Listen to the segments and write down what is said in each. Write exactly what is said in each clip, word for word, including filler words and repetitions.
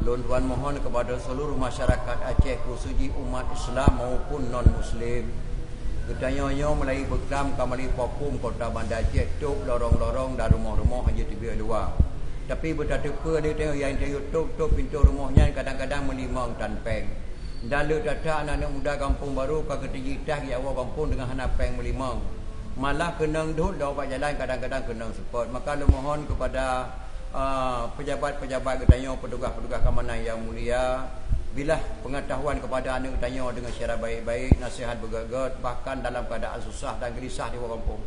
Lôn tuan mohon kepada seluruh masyarakat Aceh, khusus jih umat Islam maupun non-Muslim. Geutanyoe nyoe mulai beuklam ka mulai pakum kota Banda Aceh, top lorong-lorong dan rumoh-rumoh hana teubiet luwa. Tapi beutateupeue lé tanyoe nyang tayue top-top pintoe rumoh nyan kadang-kadang meulimong tan péng. Dan le that-that aneuk muda Gampông Barô ka geuteujitak jak woe gampông deungon hana péng meulimong. Malah keunong dot lom bak jalan kadang-kadang keunong seupôt. Maka lôn mohon kepada ah, pejabat-pejabat geutanyoe, petugas-petugas keamanan yang mulia, bilah pengetahuan kepada aneuk geutanyoe dengan secara baik-baik, nasihat beugét-gét, bahkan dalam keadaan susah dan gelisah di bawah gampông.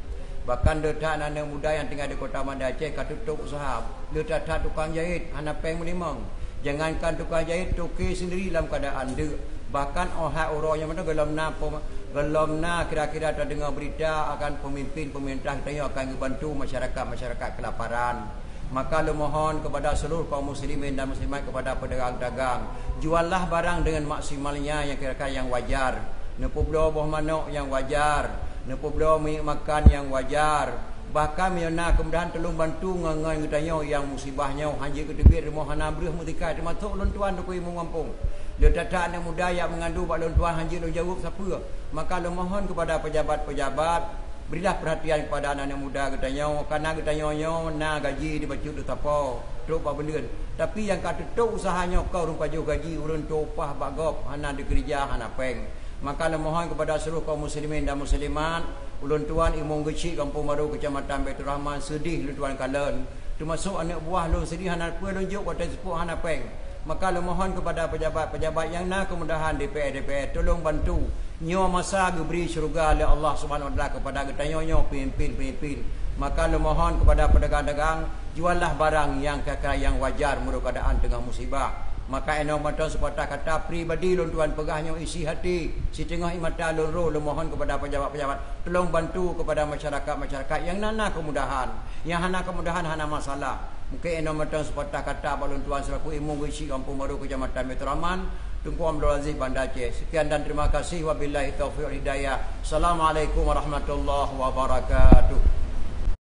Bahkan le that aneuk muda nyang tinggai di Kota Banda Aceh ka tutôp usaha, le that-that tukang jahit hana péng meulimong. Jangankan tukang jahit, toke sendiri dalam keadaan deuk. Bahkan 'oh that uroe nyan mantong gohlom na pem-, gohlom na kira-kira tadeungoe berita akan pemimpin pemerintah geutanyoe akan geubantu masyarakat-masyarakat kelaparan. Maka lôn mohon kepada seluruh kaum muslimin dan muslimat, kepada pedagang-dagang, juallah barang dengan maksimalnya nyang kira-kira nyang wajar. Neupeubloe boh manok nyang wajar, neupeubloe minyeuk makan nyang wajar. Bahkan meunyoe na keumudahan, tolong bantu ngon-ngon geutanyoe nyang musibah nyoe, hana jeuet geuteubiet rumoh, hana breueh meutika, teumasok lôn tuan Teungku Imum Gampông. Le that-that aneuk muda nyang meungadu bak lôn tuan, hana jeuet lôn jaweueb sapeue. Maka lôn mohon kepada pejabat-pejabat, berilah perhatian kepada aneuk-aneuk muda geutanyoe, karena geutanyoe nyoe na gaji dibacut lé sapo trok bak buleuen. Tapi nyang ka tutôp usaha nyoe ka ureueng pajoh gaji, ureueng tuwoe upah bak gob, hana dikeurija, hana péng. Maka lôn mohon kepada seluruh kaum muslimin dan muslimat, ulôn tuan Imum Geuchik Gampông Barô, Kecamatan Baiturrahman, seudeh lôn tuan kalon. Teumasok aneuk buah lôn seudeh, hana peue lôn jok watèe seupôt, hana péng. Maka lôn mohon kepada pejabat-pejabat nyang na keumudahan, D P R, D P R, tolong bantu. Nyoe masa geubri syeuruga lé Allah Subhanahu Wa Taala kepada geutanyoe nyoe peumimpin-peumimpin. Maka lôn mohon kepada pedagang-dagang, juallah barang nyang kira-kira nyang wajar meunurot keuadaan teungoh musibah. Maka inoe mantong seupatah kata pribadi lôn tuan peugah nyoe isi hati, siteungoh ié mata lôn rô, lôn mohon kepada pejabat-pejabat, tolong bantu kepada masyarakat-masyarakat nyang na, na keumudahan. Nyang hana keumudahan hana masalah. Mungken inoe mantong seupatah kata bak lôn tuan selaku Imum Geuchik Gampông Barô, Kecamatan Baiturrahman, Teungku Abdul Aziz, Banda Aceh. Sekian dan terima kasih. Wabillahi taufiq wal hidayah. Assalamualaikum warahmatullahi wabarakatuh.